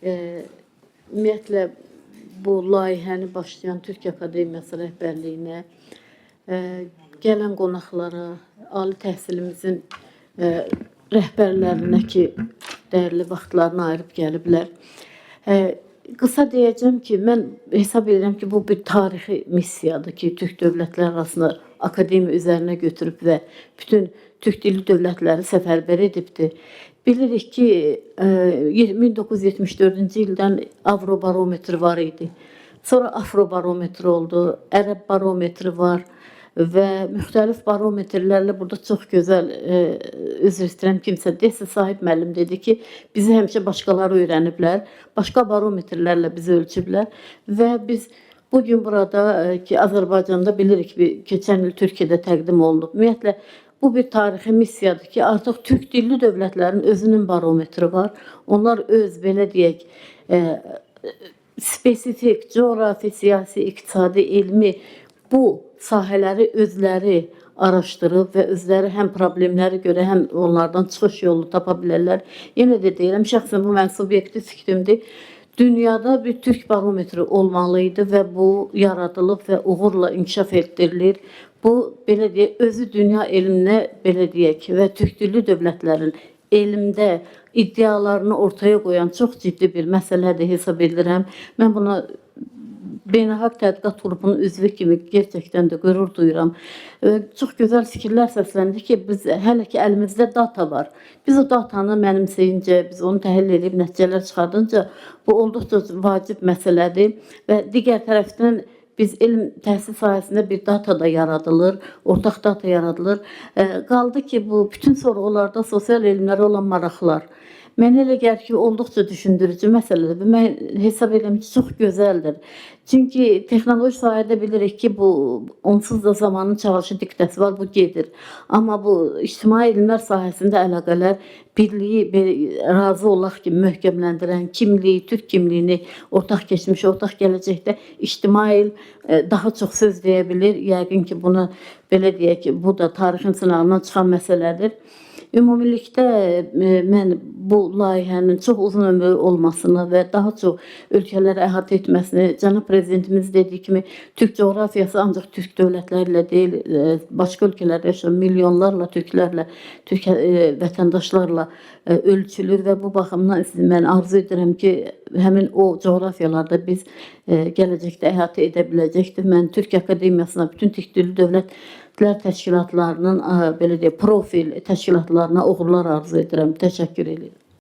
Ümumiyyətlə bu layihəni başlayan Türk Akademiyası rəhbərliyinə, gələn qonaqlara, ali təhsilimizin rəhbərlərinə ki, dəyərli vaxtlarını ayırıb gəliblər. Qısa deyəcəm ki, mən hesab edirəm ki, bu bir tarixi missiyadır ki, Türk dövlətləri arasında akademiya üzərinə götürüb və bütün türk dilli dövlətləri səfərbər edibdir. Bilirik ki, 1974-cü ildən Avrobarometr var idi. Sonra Afrobarometr oldu, Ərəb barometri var və müxtəlif barometrlərlə burada çox gözəl üzr istəyirəm, kimsə desə, Sahib müəllim dedi ki, bizi həmişə başqaları öyrəniblər, başqa barometrlərlə bizi ölçüblər və biz bugün burada ki, Azərbaycanda bilirik ki, keçən il Türkiyədə təqdim olunub. Ümumiyyətlə bu bir tarixi missiyadır ki, artıq türk dilli dövlətlərin özünün barometri var. Onlar öz belə deyək, spesifik coğrafi, siyasi, iqtisadi, elmi bu sahələri özləri araşdırıb və özləri həm problemləri görə, həm onlardan çıxış yolu tapa bilərlər. Yenə də deyirəm, şəxsən bu mənim subyektiv fikrimdir. Dünyada bir türk barometri olmalı idi və bu yaradılıb və uğurla inkişaf etdirilir. Bu belə deyək, özü dünya elminə belə deyək və türk dilli dövlətlərin elmdə iddialarını ortaya qoyan çox ciddi bir məsələdir hesab edirəm. Mən buna Beynəlxalq Tədqiqat Qrupunun üzvü kimi gerçəkdən də qürur duyuram. Çox gözəl fikirlər səsləndi ki, biz hələ ki əlimizdə data var. Biz o datanı mənimsəyincə, biz onu təhlil edib nəticələr çıxardınca bu olduqca vacib məsələdir və digər tərəfdən biz elm təhsil sahəsində bir data da yaradılır, ortaq data yaradılır. Qaldı ki, bu bütün sorğularda sosial elmlərə olan maraqlar. Mənə elə gəlir ki, olduqca düşündürücü məsələdir və mən hesab edirəm ki, çox gözəldir. Çünki texnoloji sahədə bilirik ki, bu onsuz da zamanın çalışı diktəsi var, bu gedir. Amma bu ictimai elmlər sahəsində əlaqələr birliyi razı olaq ki, möhkəmləndirən kimliyi, türk kimliyini, ortaq keçmiş, ortaq gələcəkdə ictimai elm daha çox söz deyə bilir. Yəqin ki, bunu belə deyək ki, bu da tarixin sınağından çıxan məsələdir. Ümumilikdə mən bu layihənin çox uzun ömürlü olmasını və daha çox ölkələri əhatə etməsini, cənab prezidentimiz dediyi kimi türk coğrafiyası ancaq türk dövlətləri ilə deyil, başqa ölkələrdə yaşayan milyonlarla türklərlə, türk vətəndaşlarla ölçülür və bu baxımdan mən arzu edirəm ki, həmin o coğrafiyalarda biz gələcəkdə əhatə edə biləcəkdir. Mən Türk Akademiyasına, bütün türk dilli dövlətlər təşkilatlarının belə deyək, profil təşkilatlarına uğurlar arzu edirəm. Təşəkkür edirəm.